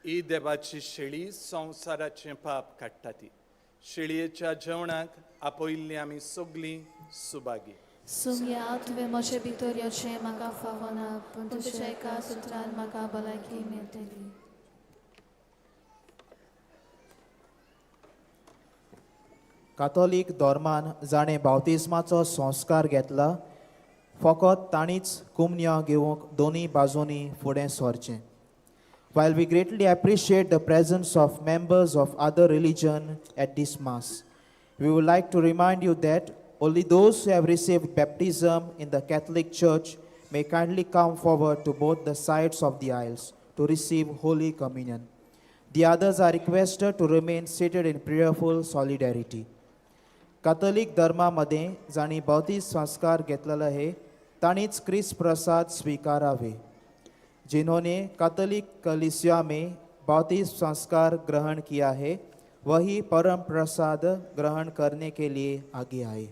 ही देवाची शेळी संवसाराचें पाप काडटा ती. शेळयेच्या जेवणाक आपयल्लीं आमी सगलीं सुभागी. सुमया, तुवें म्हजे भितर येवचें म्हाका फावना, पूण तुज्या एका सुत्रान म्हाका भलायकी मेळटली. कातोलीक धर्मान जाणें बावतिज्माचो संस्कार घेतला फकत तांणीच कुमन्या घेवंक दोनूय बाजूंनी फुडें सरचें. While we greatly appreciate the presence of members of other religion at this Mass, we would like to remind you that only those who have received baptism in the Catholic Church may kindly come forward to both the sides of the aisles to receive Holy Communion. The others are requested to remain seated in prayerful solidarity. कातोलीक धर्मा मदें जांणी बौद्धीक संस्कार घेतलेलो हे तांणीच क्रिस्त प्रसाद स्विकारावे. जिन्होंने Catholic कलीसिया में बौद्धिक संस्कार ग्रहण किया है वही परम प्रसाद ग्रहण करने के लिए आगे आए.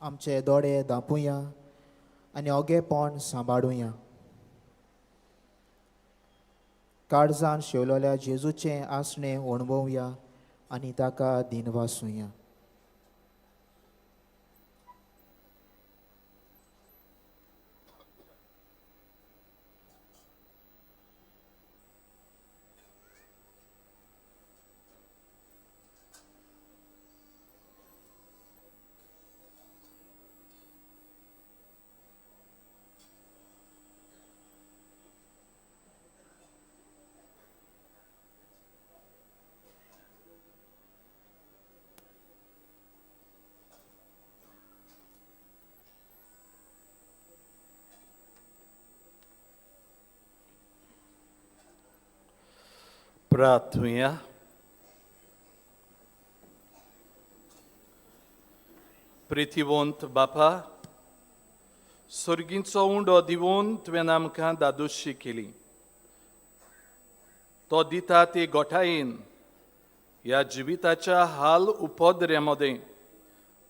आमचे दोळे दांपुया आनी ओगेपण सांबाळुया. काळजान शेवलेल्या जेजूचें आसणें अणभवया आनी ताका दिनवासुया. प्रार्थुया. प्रितीवंत बापा, सर्गींचो उंडो दिवन तुवें आमकां दादोशी केली. तो दिता ती गोठायेन ह्या जिविताच्या हाल उपद्र्या मदें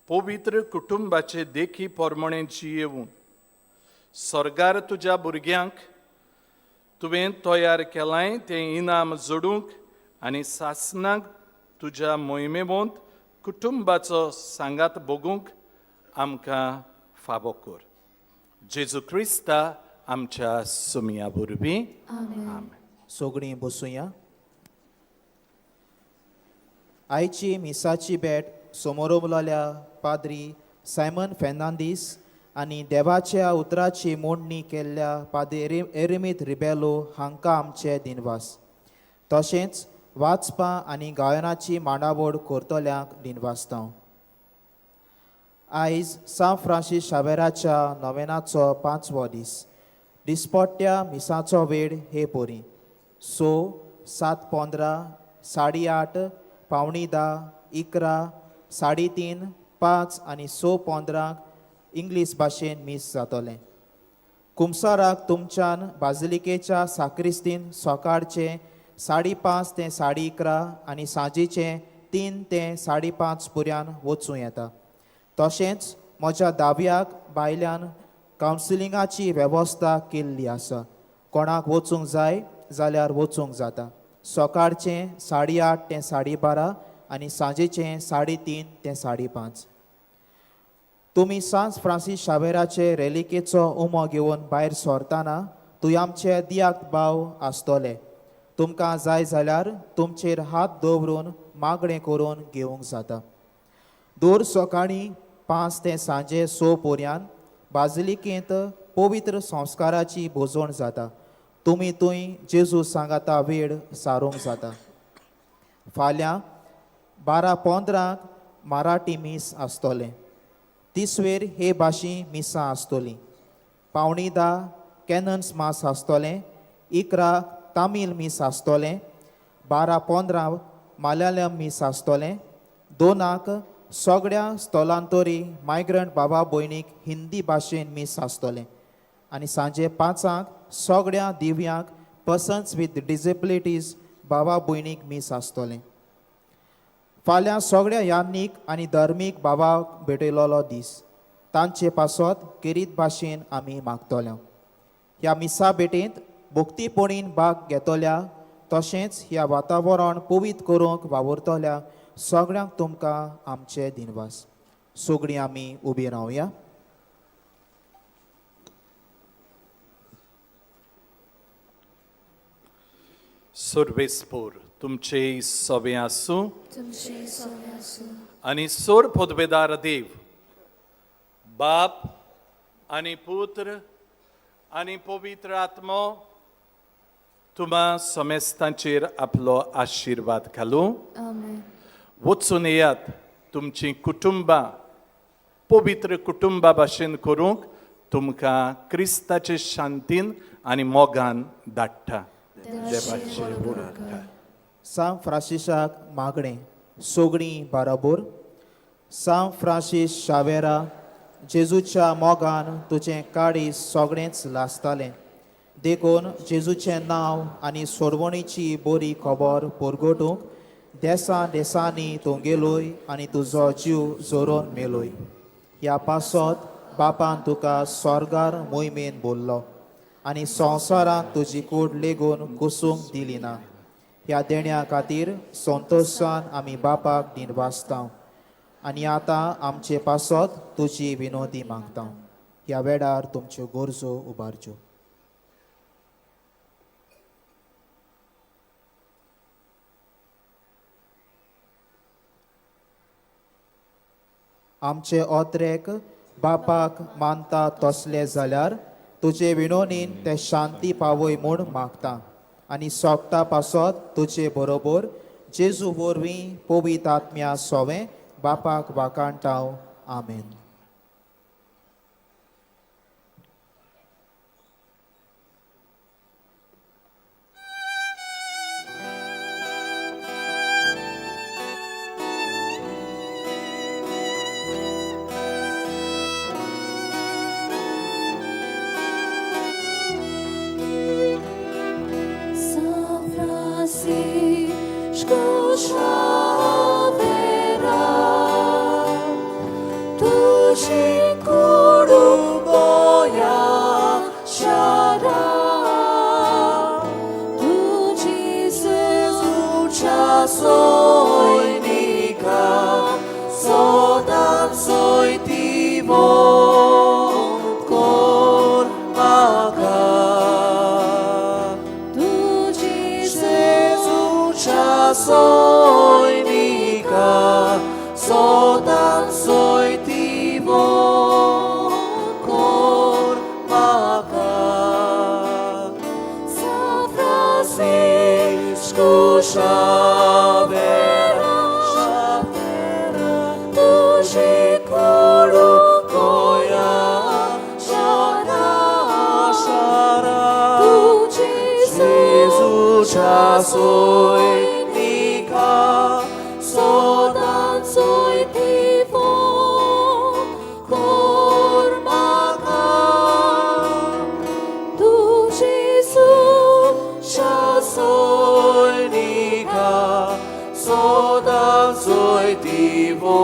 पवित्र कुटुंबाचे देखी पोरमणें जियेवन सर्गार तुज्या भुरग्यांक तुवें तयार केलांय तें इनाम जोडूंक आनी सासणाक तुज्या मोहिमेवंत कुटुंबाचो सांगात भोगूंक आमकां फावो कर. जेजू क्रिस्ता आमच्या सुमया वरवीं. आमेन. सगळीं बसुया. आयची मिसाची भेट समोरमलोल्या पाद्री सायमन फेर्नांदीस आनी देवाच्या उतराची मोडणी केल्ल्या पाद्री एरेमीत रिबेलो हांकां आमचे दिनवास. तशेंच वाचपां आनी गायनाची मांडावळ करतल्यांक दिनवासता. आयज सांत फ्रांसीस शावेराच्या नोवेनाचो 5वो दीस. दिसपट्ट्या मिसाचो वेळ हे परी 6, 7:15, 8:30, 9:45, 11, 3:30, 5 आनी 6:15 इंग्लीश भाशेन मीस जातलें. कुमसाराक तुमच्यान बाजिलिकेच्या साक्रिस्तीन सकाळचे 5:30 ते 11:30 आनी सांजेचे 3 ते 5:30 पर्यान वचूं येता. तशेंच म्हज्या दाव्याक भायल्यान कावन्सिलिंगाची वेवस्था केल्ली आसा. कोणाक वचूंक जाय जाल्यार वचूंक जाता. सकाळचें 8:30 ते 12:30 आनी सांजेचें 3:30 ते 5:30. तुमी सांत फ्रांसीस शावेराचे रेलिकेचो उमो घेवन भायर सरतना तुय आमचे दियाक भाव आसतले. तुमकां जाय जाल्यार तुमचेर हात दवरून मागणें करून घेवंक जाता. दर सकाळीं 5 ते सांजे 6 पर्यान बाजिलिकेंत पवित्र संस्काराची भोजवण जाता. तुमी थंय जेजू सांगाता वेळ सारूंक जाता. फाल्यां 12:15 मराठी मीस आसतलें. तिसवेर हे भाशी मिसां आसतलीं. 9:45 कॅनन्स मास आसतलें. 11 तामील मीस आसतलें. 12:15 मालयालम मीस आसतलें. 2 सगळ्या स्थलांतरी मायग्रंट बाबा भयणीक हिंदी भाशेन मीस आसतलें. आनी सांजे 5 सगळ्या दिव्यांक पर्सन्स विथ डिसेबिलिटीज बाबा भयणीक मीस आसतलें. फाल्यां सगळ्या याज्ञीक आनी धर्मीक बाबाक भेटयलोलो दीस. तांचे पासत केरीत भाशेन आमी मागतले. ह्या मिसा भेटेंत भक्तीपणीन भाग घेतल्या तशेंच ह्या वातावरण पवित्र करूंक वावुरतल्या सगळ्यांक तुमकां आमचे दिनवास. सगळीं आमी उबी रावया. सर्वेस्पोर तुमचे सवे आसूं तुमचे सवे आसूं. आनी सोर पदवेदार देव बाप आनी पुत्र आनी पवित्र आत्मो तुमा समेस्तांचेर आपलो आशिर्वाद घालूं. आमेन. वचून येयात तुमचीं कुटुंबां पवित्र कुटुंबा भाशेन करूंक तुमकां क्रिस्ताचे शांतीन आनी मोगान धाडटा. देवाचे उपकार. सांत फ्रांसिसाक मागणें सगळीं बाराबोर. सांत फ्रांसीस शावेरा, जेजूच्या मोगान तुजें काळीज सगळेंच लासतालें, देखून जेजूचें नांव आनी सोडवणीची बरी खबर परगटूंक देसा देसांनी तूं गेलोय आनी तुजो जीव जोरोन मेलोय. ह्या पासत बापान तुका स्वर्गार मोहिमेन बोल्लो आनी संवसारांत तुजी कूड लेगून कुसूंक दिली ना. ह्या देण्या खातीर संतोशान आमी बापाक दिनवासता आनी आतां आमचे पासत तुजी विनोदी मागता. ह्या वेळार तुमच्यो गरजो उबारच्यो. आमचे ओत्रेक बापाक मानता तसले जाल्यार तुजे विनोनीन ते शांती पावय म्हूण मागता आनी सोगता पासत तुजे बरोबर जेजू वरवीं पवित्र आत्म्या सोवें बापाक वाकाणटाव. आमेन. San Francisco Xavera, tuji kuruboya shara, tuji sezucha soinika, sodan soitimo kor maka. Tuji sezucha soinika, sodan soitimo kor maka. San Francisco Xavera, tuji kuruboya shara, tuji sezucha soinika, sodan soitimo kor maka. Tu Jesuša sojnika, sodan soitimo